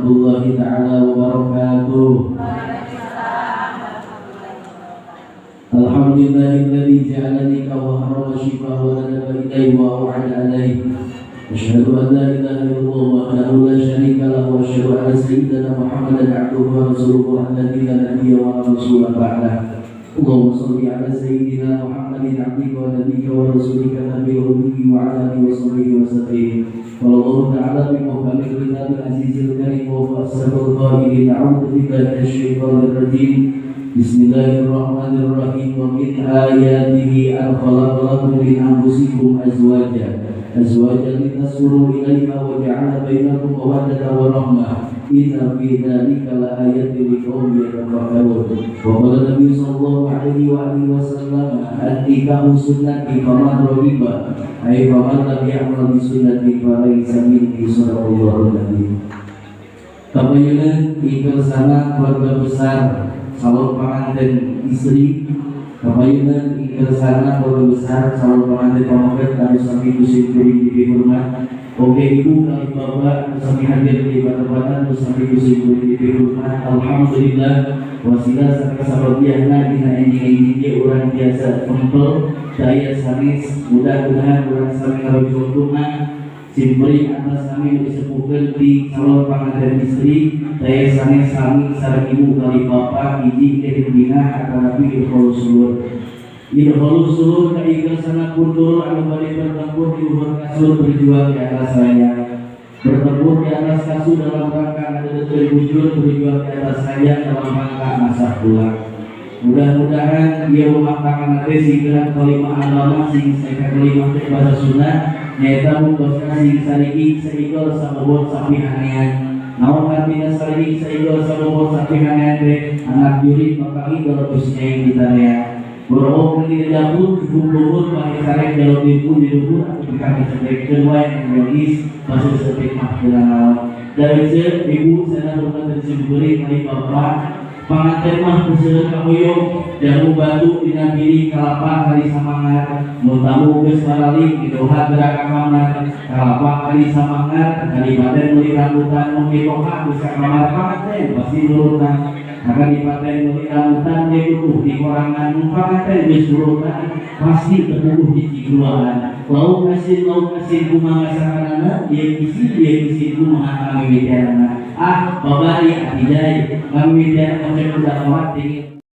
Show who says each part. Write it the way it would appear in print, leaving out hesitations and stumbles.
Speaker 1: warahmatullahi taala wabarakatuh. Alhamdulillahilladzi ja'ala wa harrama shifa wa nadaba ilaihi wa aw'ada alaihi. Asyhadu an la ilaha illallah wahdahu la syarika lahu wa asyhadu anna sayyidana Muhammadan abduhu wa rasuluhu alladzi la nabiyya wa la rasula ba'dahu. Allahumma shalli ala sayyidina Muhammadin abdika wa nabiyyika wa rasulika nabiyil ummi wa ala alihi wa sahbihi wa sallim. Wallahu ta'ala bi muhkamil kitabil azizil karim wa huwa asraful qailin. A'udzu billahi minasy syaithanir rajim. Bismillahirrahmanirrahim. Wa min ayatihi an khalaqa lakum min anfusikum azwaja azwajan litaskunu ilaiha wa ja'ala bainakum mawaddatan wa rahmah. Inna fi dzalika laayatin liqaumin yatafakkarun. Wa qala Nabi sallallahu alaihi wa alihi wasallam, an-nikahu sunnati faman raghiba ay faman lam ya'mal bi sunnati fa laysa minni. Sallallahu alaihi. Kapayunan sana keluarga besar calon pengantin istri, kapayunan sana keluarga besar calon pengantin pameget anu sami ku sim kuring dipihormat. Oke ibu kali bapak sami hadir di tempatan sami ku sim kuring dipihormat. Alhamdulillah wasilah sampai sabagiahna dina enjing-enjing ge urang biasa tempel daya sanes. Mudah-mudahan urang sami ngarujungna simpering atas sami disepuhkeun di calon panganten istri daya sanes sami sareng ibu kali bapak hiji ke dina atanapi idkhalus sulur. Idkhalus sulur ka sana kuntur anu bade bertempur di luhur kasur, berjuang di atas ranjang, bertempur di atas kasur dalam rangka ngadeukeuteun bujur, berjuang di atas ranjang dalam rangka ngasah tulang. Mudah-mudahan dia rumah tangga nanti sing kelima agama, sing saya kelima teh bahasa Sunda nyaeta muktosna sing sarigig saigel sabobot sapi hanean. Naon artina sarigig saigel sabobot sapi hanean teh? Anak jurig bakal igel terus nyaing ditanea. Borobok di dapur cukup luhur pakai sareng jalur di luhur atau dikami cetekkeun wae logis masuk setek mah teu naon. Dari ibu sana hormat dan simkuring kali bapak panganten mah teu kahoyong jamu batu dina piring kalapa kali samangar. Mun tamu geus baralik didoha gerak ka kamar, kalapa kali samangar kadipaten meuli rambutan. Mun mitoha geus ka kamar panganten pasti nurutan, kadipaten meuli rambutan ge kudu di korangan. Mun panganten geus nurutan pasti tepuguh hiji duaan. Lauk asin, lauk asin, kumaha masakanana? Ieu isin, ieu isin, kumaha kamimitianana? Ah, babari atijai ngamimitian konsep udah kolak dingin.